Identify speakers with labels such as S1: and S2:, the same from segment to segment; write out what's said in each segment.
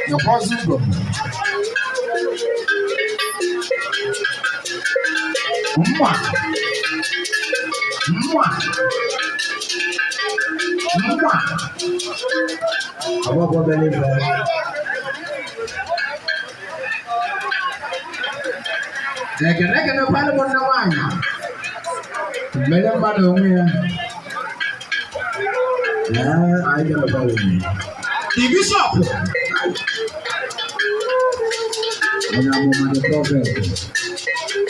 S1: Nekwa ọzọ ugo mma mma mma agbọgbọ bere ife. Ekene ekene kwalụ m nne nwaanyị mmeri mmadụ onwe ya. Ee, anyị ga-agbanwe. The bishop, onye amụma, the prophet.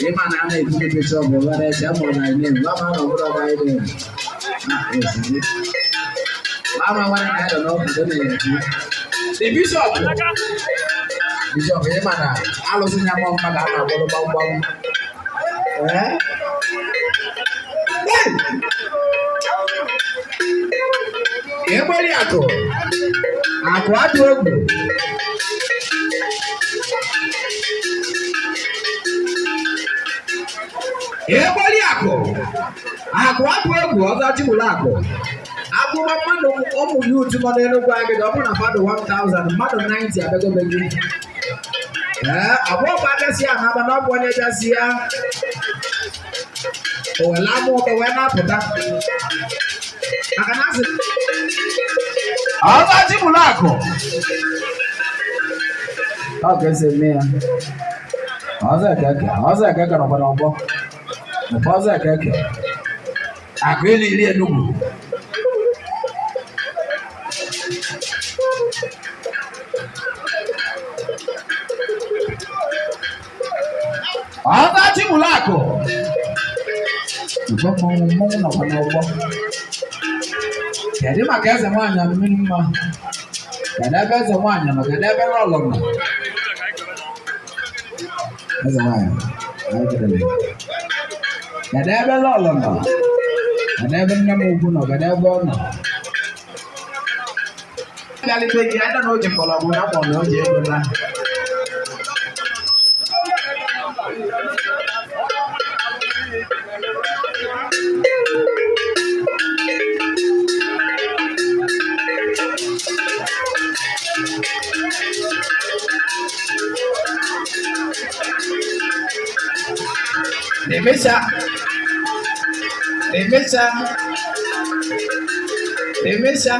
S1: Ịma na a na-ekwute bishop were ese amụrụ na name, gwa ma na ọ bụrụ by name. Na esizi. Gwa ma nwanne na ya nọ n'ọkụ na-ekwu. The bishop, bishop, ịma na alụsị ya mọ mmadụ a na-agbọrọ gbamgbam. Ee? Hey! Egberi akụ, akụ atụ egwu. Egberi akụ, akụ atụ egwu, ọzọ chigburu akụ. Agbụgba mmadụ ụmụ youth nọ n'Enugwu Agidi, ọ bụrụ na mmadụ 1000, mmadụ 90 abịagobe gị. Ee, ọ bụrụ kwa abịasị ya n'aba na ọ bụ onye bịasị ya. O were ama ụtọ wee na-apụta. Maka na asị ọzọ chigburu akụ. Ọ ka esi eme ya. Ọzọ ekeke, ọzọ ekeke nọkwa n'ọgbọ. Nakwa ọzọ ekeke. Akụ ili iri Enugwu. Ọzọ chigburu akụ. Igwe mmọnwụ mmọnwụ nọkwa n'ọgbọ. Kedu maka eze nwaanyị mmiri mma? Kedu ebe eze nwaanyị nọ? Kedu ebe lọlọ nọ? Eze nwaanyị, anyị kelere. Kedu ebe lọlọ nọ? Kedu ebe nne m ukwu nọ? Kedu ebe ọ nọ? Bịalite gị, ada na o ji mgbọrọgwụ ya ma ọ na o ji ego na. Na-emecha na-emecha na-emecha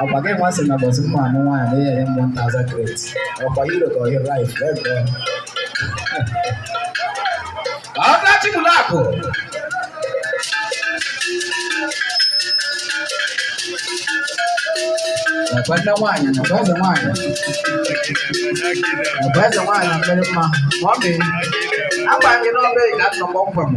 S1: ọkwa gị nwa sị na bọsị mma anụ nwaanyị na-enye m 1000 crate, ọkwa euro ka ọhịa life ego ọga chigburu akụ. Nakwa nne nwaanyị, nakwa eze nwaanyị, nakwa eze nwaanyị mmiri mma. Mummy, agwa gị n'ọba ka nnọ kpọmkwem.